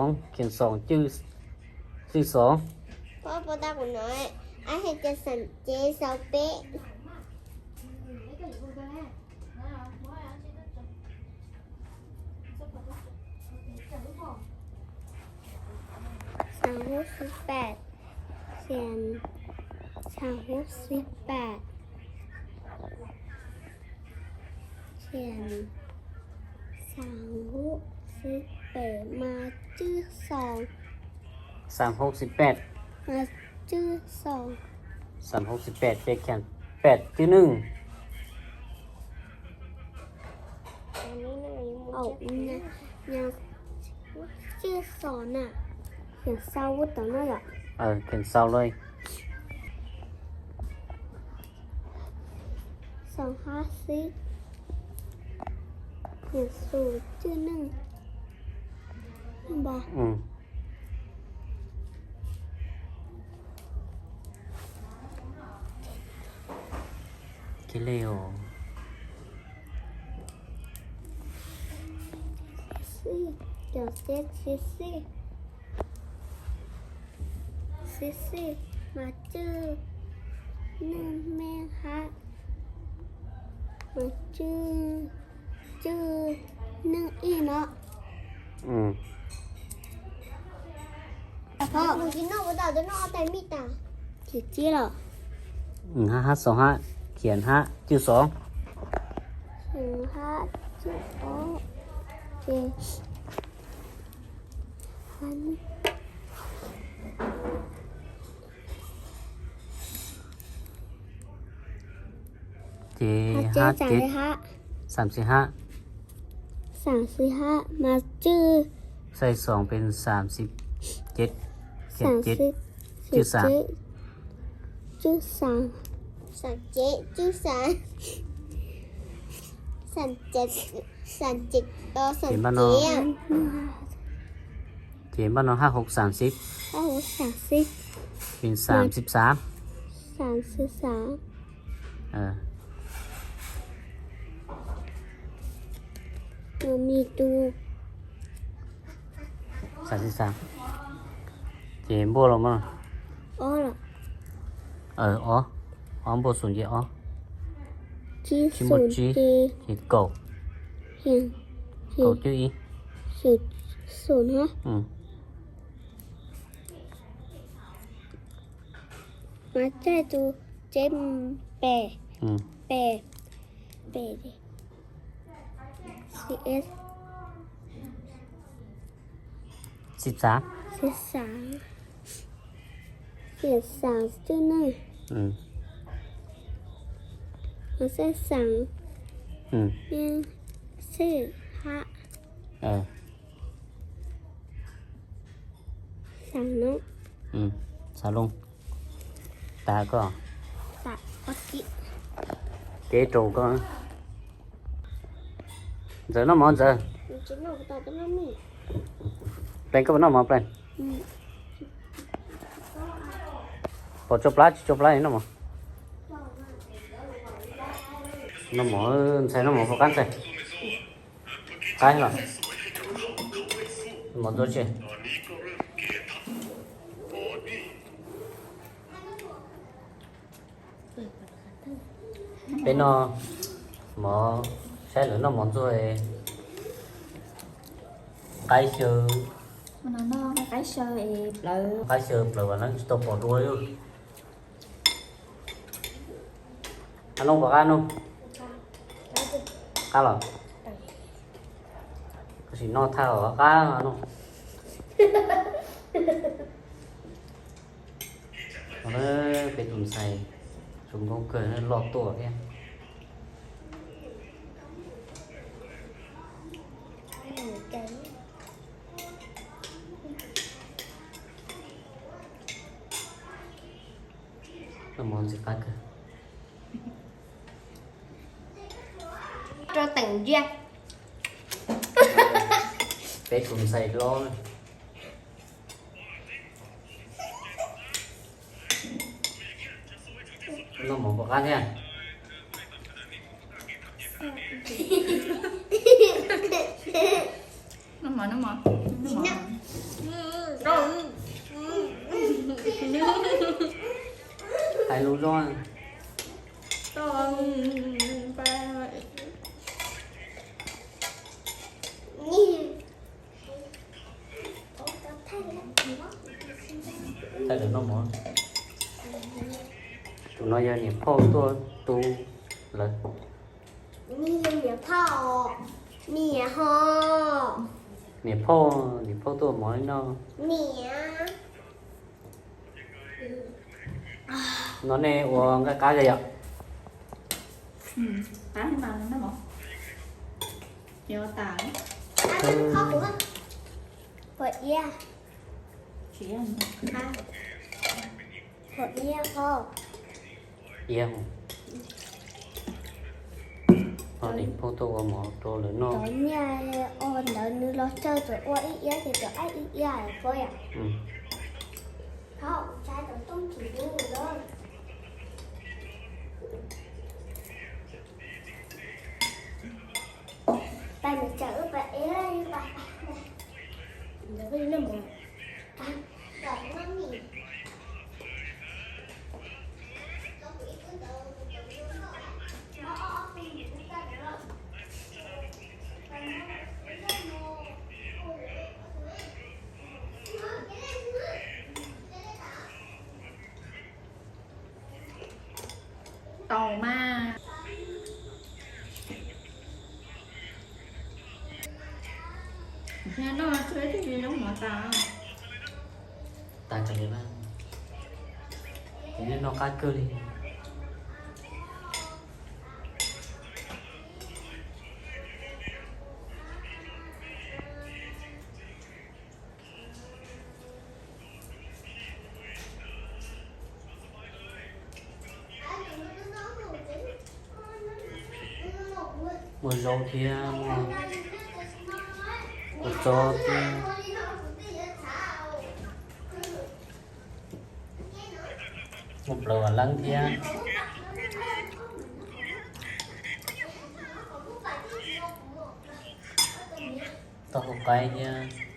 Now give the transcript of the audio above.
xoom, khiam xoom, cwj xoom. Pab pab tau kuv no, ab hais tias xam cev xaus peb. Xam hub xib pem, khiam, xam hub xib pem, khiam, xam hub xib pem mas cwj xoom. Xam hub xib pem, mas cwj xoom. Xam hub xib pem ces khiam pem cwj neej. Cwj xoom na, khiam xaus ub tau no yom. Khiam xaus lawm. Xoom hab xib, khiam xus cwj neej. Kiag li os. Xib xib, cov xib xib, xib xib mas cwj neej me hab, mas cwj, cwj neej ib no. Khiam cwj los, hab hab xoom hab, khiam hab cwj xoom. Hab cwj ob, ces ces hab cev, xam xis hab, xam xis hab mas cwj, xam xoom pem xam xis cev, xam cev cwj xam, cwj xam, xam cev cwj xam, xam cev, xam cev, xam cev. Ces npaj no hab hub xam xib, hab hub xam xib, pem xam xib xam, xam xib xam. Tus, xam xib xam, ces npuaj los mas, ob, ob npuaj xus ces ob, tsib npuaj tsib ces kaum, kaum cwj ib. Xus no, mas caij tus cev pem, pem, pem, xib xam, xib xam, khiam xam cwj neej, mas xib xam, xib hab, xam no, xam loo, tas koj, kev rau koj. Ntxawm noj mov Ntxawm. Plees, koj puas noj mov plees? Pom tsau plab tsis tsau plab noj mov? Noj mov, ntxhais noj mov puas qab ntxhais? Qab los? Mov ntxuav tsi? Peb noj mov, saib lawv noj mov ntxuag. Qaib xyaw. Qaib xyaw plaws, vam leeb tsis tau pom dua li. Ab Nuj, pom qab Nuj? Qab los? Koj sim noj thaj los qab Nuj. Peb tus ntxhais zoo nkauj kawg, loj tuaj thiab. Noj mov ntxim qab kawg. Rau teem ntsia. Peb tus ntxhais hlob. Noj mov puas qab thiab? Noj mov, noj mov, noj mov. Hais lus zoo. Thaij lawv noj mov. Tus no yog niam phauj tuaj tu lawv. Niam phauj, niam phauj tuaj mov li no. Niam. No nej ua nqaij qab kawg yom? Pua iab. Pua iab ho. Iab ho. Niam phauj tuaj ua mov rau lawv noj. Cov niag ua ntawd nws los tsawg txawm ua ib iab ces txawm aib ib iab puas yom? Thov kuv tsaib tau tooj tsis ntub lawm. Pais mus tsaws wb pais ev pais. Tau mas. Noj tsuag ib tug zoo mov tas. Tas tseem li mas. Ces nej noj qab kawg li. Muaj zaub thiab, muaj kua txob thiab. Muaj plaws vam leeb thiab. Taub hau qaib thiab.